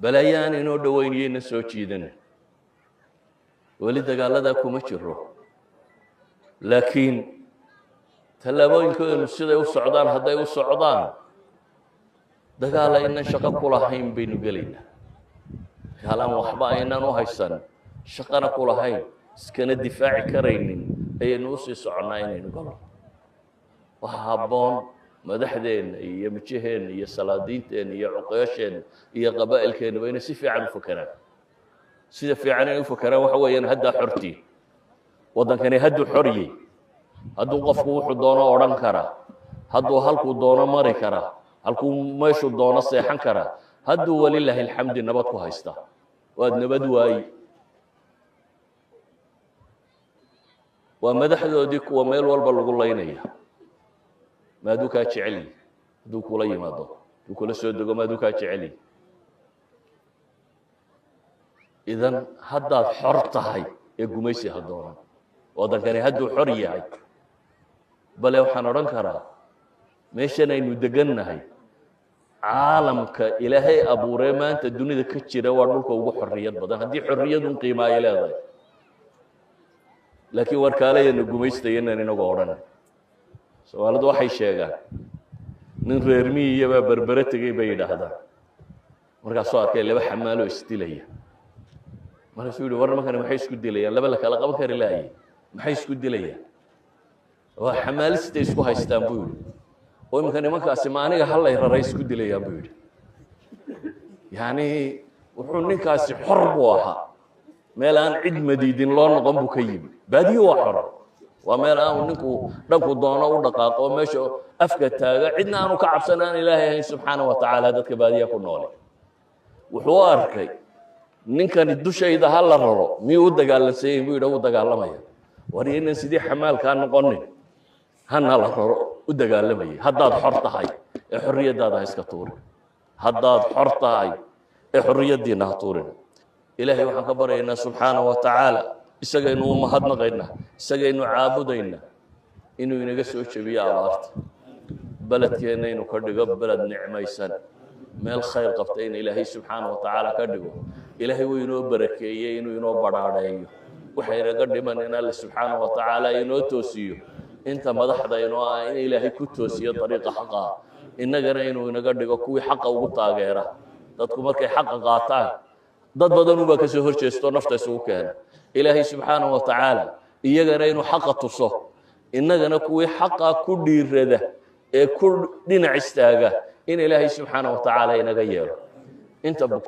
Balaayo aan inoo dhoweyniyeyna soo jiidanin. Weli dagaaladaa kuma jiro, laakiin tallaabooyinkoodanu siday u socdaan, hadday u socdaan, dagaal aynan shaqo ku lahayn baynu gelaynaa. Dagaal aan waxba aynan u haysan, shaqana ku lahayn, iskana difaaci karaynin ayaynu usii soconnaa inaynu galo. Waxa habboon madaxdeenna iyo mijaheenna iyo salaadiinteenna iyo cuqeesheenna iyo qabaa'ilkeennaba inay si fiican u fakeraan. Sida fiican inay u fakeraan waxa weeyaan, haddaa xortii waddankani hadduu xoryey, hadduu qofku wuxuu doono odhan karaa, hadduu halkuu doono mari karaa, halkuu meeshuu doono seexan karaa, hadduu walilaahi alxamdi nabad ku haystaa. Waad nabad waayi. Waa madaxdoodii kuwa meel walba lagu laynaya. Maaduu kaa jecelyi hadduu kula yimaado, hadduu kula soo dego, maaduu kaa jecelyi? Idan haddaad xor tahay ee gumaysi ha doonan. Waddankani hadduu xor yahay, bale waxaan odhan karaa meeshan aynu degannahay caalamka Ilaahay abuuree maanta dunida ka jira waa dhulka ugu xorriyad badan, haddii xorriyadun qiima ay leedahay. Laakiin warkaalayana gumaystayanan inagoo odhan. Soomaalidu waxay sheegaan nin reer miyiyabaa Berbere tegey bay yidhaahdaan. Markaasoo arkay laba xamaaloo isdilaya. Markaasuu yihi, war nimankani maxay isku dilayaan? Laba la kala qaban kari laaye maxay isku dilayaan? Waa xamaalistay isku haystaan, buu yidhi. Oo iminka nimankaasi ma aniga hallay raray isku dilayaan, buu yidhi. Yacni wuxuu ninkaasi xor buu ahaa, meel aan cid madiidin loo noqon buu ka yimi. Baadiyo waa xor, waa meel aanu ninku dhanku doono u dhaqaaqo, meesha afka taaga, cidna aanu ka cabsan aan Ilaahay ahayn subxaana wa tacaala. Dadka baadiya ku noole wuxuu u arkay ninkani dushayda ha la raro miyuu u dagaalansanyahin, buu yidhi. U dagaalamaya. War inaan sidii xamaalkaa noqonin, hana la raro u dagaalamayay. Haddaad xor tahay ee xorriyaddaada ha iska tuurin. Haddaad xor tahay ee xorriyaddiina ha tuurin. Ilaahay waxaan ka baryaynaa subxaana wa tacaala, isagaynu u mahadnaqaynaa, isagaynu caabudaynaa, inuu inaga soo jebiyo abaarta, beledkeenna inuu ka dhigo beled nicmaysan, meel khayr qabta in Ilaahay subxaana wa tacaala ka dhigo. Ilaahay wuu inoo barakeeyey, inuu inoo badhaadheeyo. Waxa inaga dhiman in Alle subxaana wa tacaala inoo toosiyo. Inta madaxda inoo ah in Ilaahay ku toosiyo dariiqa xaqaa, innagana inuu inaga dhigo kuwii xaqa ugu taageera. Dadku markay xaqa qaataan, dad badan unbaa ka soo hor jeesto, nafta isugu keena. Ilaahay subxaana wa tacaala iyagana inuu xaqa tuso, innagana kuwii xaqa ku dhiirada ee ku dhinac istaaga in Ilaahay subxaana wa tacaala inaga yeelo. Inta bugta